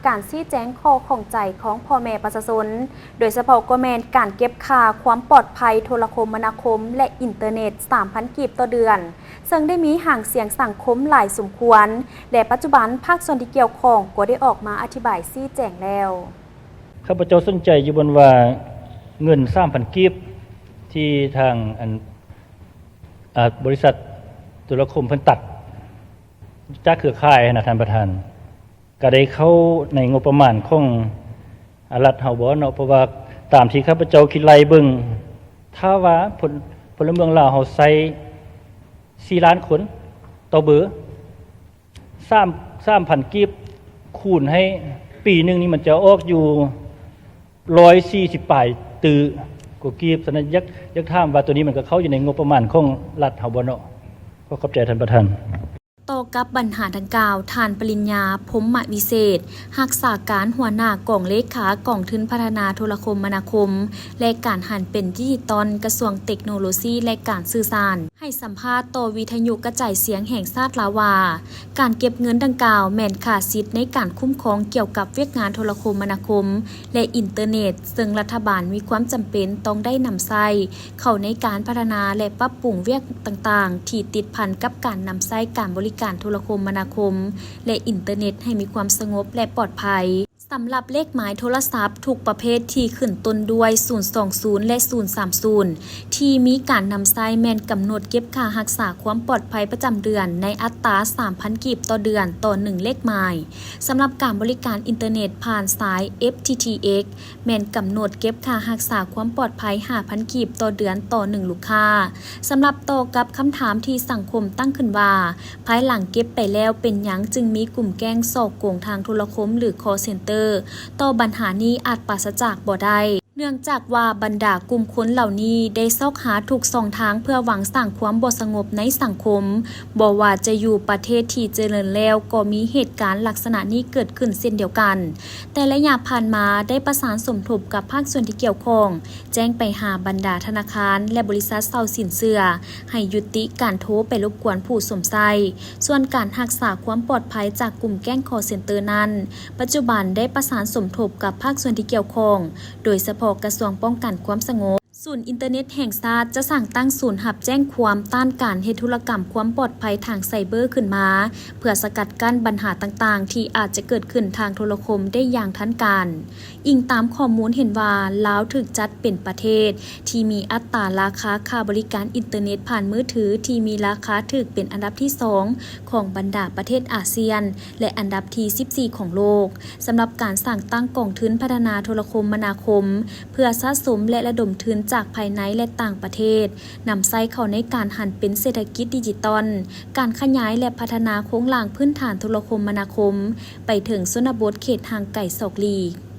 ການຊີ້ແຈງຂໍ້ຂ້ອງໃຈຂອງພໍ່ແມ່ປະຊາຊົນ, ໂດຍສະເພາະກໍແມ່ນການເກັບຄ່າຄວາມປອດໄພໂທລະຄົມມະນາຄົມ ແລະ ອິນເຕີເນັດ ສາມພັນກີບຕໍ່ເດືອນ, ເຊິ່ງໄດ້ມີຫາງສຽງສັງຄົມຫຼາຍສົມຄວນ ແລະ ປັດຈຸບັນພາກສ່ວນທີ່ກ່ຽວຂ້ອງກໍໄດ້ອອກມາອະທິບາຍຊີ້ແຈງແລ້ວ. ຂ້າພະເຈົ້າສົນໃຈຢູ່ບ່ອນວ່າເງິນສາມພັນກີບ ທີ່ທາງອັນ ອາ ບໍລິສັດໂທລະຄົມເພິ່ນຕັດຈາກເຄືອຂ່າຍຫັ້ນນະທ່ານປະທານ, ກະໄດ້ເຂົ້າໃນງົບປະມານຂອງ ອາ ລັດເຮົາບໍ່ເນາະ? ເພາະວ່າຕາມທີ່ຂ້າພະເຈົ້າຄິດໄລ່ເບິ່ງ ຖ້າວ່າພົນ ພົນລະເມືອງລາວເຮົາໃຊ້ສີ່ລ້ານຄົນຕໍ່ເບີ ສາມ ສາມພັນກີບຄູນໃຫ້ປີໜຶ່ງນີ້ ມັນຈະອອກຢູ່ຮ້ອຍສີ່ສິບປາຍຕື້ກວ່າກີບ. ສະນັ້ນ ຢາກ ຢາກຖາມວ່າໂຕນີ້ມັນກະເຂົ້າຢູ່ໃນງົບປະມານຂອງລັດເຮົາບໍ່ເນາະ? ຂໍຂອບໃຈທ່ານປະທານ. ຕໍ່ກັບບັນຫາດັ່ງກ່າວ, ທ່ານປະລິນຍາ ພົມມະວິເສດ, ຮັກສາການຫົວໜ້າກອງເລຂາກອງທຶນພັດທະນາໂທລະຄົມມະນາຄົມ ແລະ ການຫັນເປັນດິຈິຕອນ ກະຊວງເຕັກໂນໂລຊີ ແລະ ການສື່ສານ ໃຫ້ສຳພາດຕໍ່ວິທະຍຸກະຈາຍສຽງແຫ່ງຊາດລາວວ່າ, ການເກັບເງິນດັ່ງກ່າວແມ່ນຄ່າສິດໃນການຄຸ້ມຄອງກ່ຽວກັບວຽກງານໂທລະຄົມມະນາຄົມ ແລະ ອິນເຕີເນັດ, ເຊິ່ງລັດຖະບານມີຄວາມຈຳເປັນຕ້ອງໄດ້ນຳໃຊ້ເຂົ້າໃນການພັດທະນາ ແລະ ປັບປຸງວຽກຕ່າງໆ ທີ່ຕິດພັນກັບການນຳໃຊ້ການບໍລິການໂທລະຄົມມະນາຄົມ ແລະ ອິນເຕີເນັດໃຫ້ມີຄວາມສະຫງົບ ແລະ ປອດໄພ. ສຳລັບເລກໝາຍໂທລະສັບທຸກປະເພດທີ່ຂຶ້ນຕົ້ນດ້ວຍ ສູນສອງສູນ ແລະ ສູນສາມສູນ ທີ່ມີການນຳໃຊ້ແມ່ນກຳນົດເກັບຄ່າຮັກສາຄວາມປອດໄພປະຈຳເດືອນໃນອັດຕາສາມພັນກີບຕໍ່ເດືອນຕໍ່ໜຶ່ງເລກໝາຍ. ສຳລັບການບໍລິການອິນເຕີເນັດຜ່ານສາຍ ເອັຟທີທີເອັກ ແມ່ນກຳນົດເກັບຄ່າຮັກສາຄວາມປອດໄພຫ້າພັນກີບຕໍ່ເດືອນຕໍ່ໜຶ່ງລູກຄ້າ. ສຳລັບຕໍ່ກັບຄຳຖາມທີ່ສັງຄົມຕັ້ງຂຶ້ນວ່າ ພາຍຫຼັງເກັບໄປແລ້ວເປັນຫຍັງຈຶ່ງມີກຸ່ມແກ້ງສໍ້ໂກງທາງໂທລະຄົມ ຫຼື ຄໍເຊັນເຕີ ຕໍ່ບັນຫານີ້ອາດປາສະຈາກບໍ່ໄດ້, ເນື່ອງຈາກວ່າບັນດາກຸ່ມຄົນເຫຼົ່ານີ້ໄດ້ຊອກຫາທຸກຊ່ອງທາງເພື່ອຫວັງສ້າງຄວາມບໍ່ສະຫງົບໃນສັງຄົມ, ບໍ່ວ່າຈະຢູ່ປະເທດທີ່ຈະເລີນແລ້ວກໍມີເຫດການລັກສະນະນີ້ເກີດຂຶ້ນເຊັ່ນດຽວກັນ. ແຕ່ໄລຍະຜ່ານມາໄດ້ປະສານສົມທົບກັບພາກສ່ວນທີ່ກ່ຽວຂ້ອງ, ແຈ້ງໄປຫາບັນດາທະນາຄານ ແລະ ບໍລິສັດເຊົ່າສິນເຊື່ອ ໃຫ້ຍຸຕິການໂທໄປລົບກວນຜູ້ຊົມໃຊ້. ສ່ວນການຮັກສາຄວາມປອດໄພຈາກກຸ່ມແກ້ງຄໍເຊັນເຕີນັ້ນ, ປັດຈຸບັນໄດ້ປະສານສົມທົບກັບພາກສ່ວນທີ່ກ່ຽວຂ້ອງ, ໂດຍສະເພາະກະຊວງປ້ອງກັນຄວາມສະຫງົບ. ສູນອິນເຕີເນັດແຫ່ງຊາດຈະສ້າງຕັ້ງສູນຮັບແຈ້ງຄວາມຕ້ານການເຮັດທຸລະກຳຄວາມປອດໄພທາງໄຊເບີຂຶ້ນມາ, ເພື່ອສະກັດກັ້ນບັນຫາຕ່າງໆ ທີ່ອາດຈະເກີດຂຶ້ນທາງໂທລະຄົມໄດ້ຢ່າງທັນການ. ອີງຕາມຂໍ້ມູນເຫັນວ່າ ລາວຖືກຈັດເປັນປະເທດທີ່ມີອັດຕາລາຄາຄ່າບໍລິການອິນເຕີເນັດຜ່ານມືຖືທີ່ມີລາຄາຖືກເປັນອັນດັບທີສອງຂອງບັນດາປະເທດອາຊຽນ ແລະ ອັນດັບທີສິບສີ່ຂອງໂລກ. ສຳລັບການສ້າງຕັ້ງກອງທຶນພັດທະນາໂທລະຄົມມະນາຄົມ ເພື່ອສະສົມ ແລະ ລະດົມທຶນຈາກພາຍໃນ ແລະ ຕ່າງປະເທດ ນຳໃຊ້ເຂົ້າໃນການຫັນເປັນເສດຖະກິດດິຈິຕອນ, ການຂະຫຍາຍ ແລະ ພັດທະນາໂຄງລ່າງພື້ນຖານໂທລະຄົມມະນາຄົມ ໄປເຖິງຊົນນະບົດເຂດຫ່າງໄກສອກຫຼີກ.